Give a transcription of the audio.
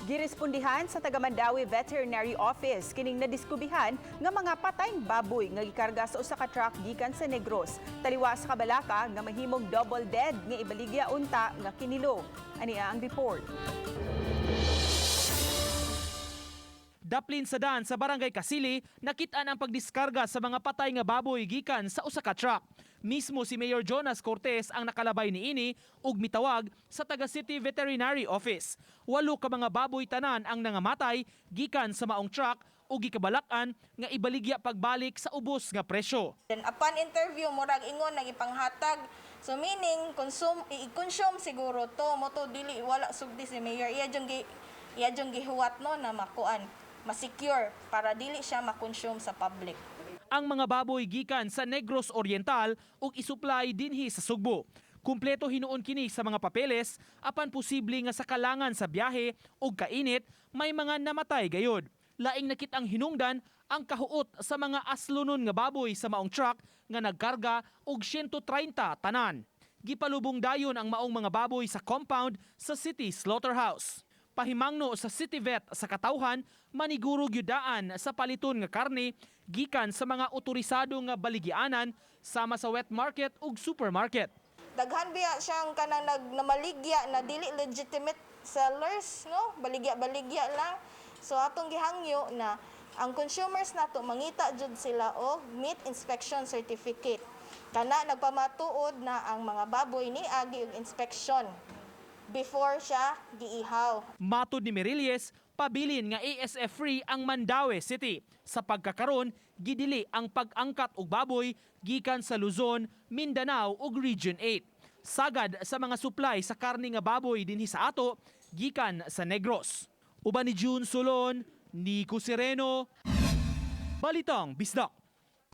Girespondihan sa taga-Mandaue Veterinary Office kining nadiskubihan nga mga patayng baboy nga gikarga sa usa ka truck gikan sa Negros. Taliwa sa kabalaka nga mahimong double dead nga ibaligya unta nga kinilo. Ania ang report. Daplin sa daan sa Barangay Kasili, nakit-an ang pagdiskarga sa mga patay nga baboy gikan sa usa ka truck. Mismo si Mayor Jonas Cortez ang nakalabay niini ug mitawag sa taga City Veterinary Office. Walo ka mga baboy tanan ang nangamatay gikan sa maong truck ug gikabalak-an nga ibaligya pagbalik sa ubos nga presyo. Then upon interview, murag ingon nang ipanghatag. So meaning consume i-consume siguro to mo to dili wala sugdi si mayor. Iya jung gihuwat, no, na makuan, ma-secure para dili siya ma-consume sa public. Ang mga baboy gikan sa Negros Oriental ug isupply dinhi sa Sugbo. Kumpleto hinuon kini sa mga papeles, apan posible nga sa kalangan sa biyahe ug kainit may mga namatay gayod. Laing nakit-ang hinungdan ang kahuot sa mga aslonon nga baboy sa maong truck nga nagkarga og 130 tanan. Gipalubong dayon ang maong mga baboy sa compound sa City Slaughterhouse. Pahimangno sa City Vet sa katawhan, maniguro gyudaan sa paliton nga karne gikan sa mga otorisado nga baligyanan sama sa wet market ug supermarket. Daghan biya siyang kanang nag namaligya na dili legitimate sellers, no, baligya-baligya lang. So atong gihangyo na ang consumers nato mangita jud sila og meat inspection certificate kana nagpamatuod na ang mga baboy ni agi og inspection before siya giihaw. Matod ni Merilles, pabilin nga ASF free ang Mandaue City. Sa pagkakaron, gidili ang pag-angkat og baboy gikan sa Luzon, Mindanao ug Region 8. Sagad sa mga supply sa karne nga baboy dinhi sa ato gikan sa Negros. Uban ni June Solon, Nico Sereno, Balitang Bisdak.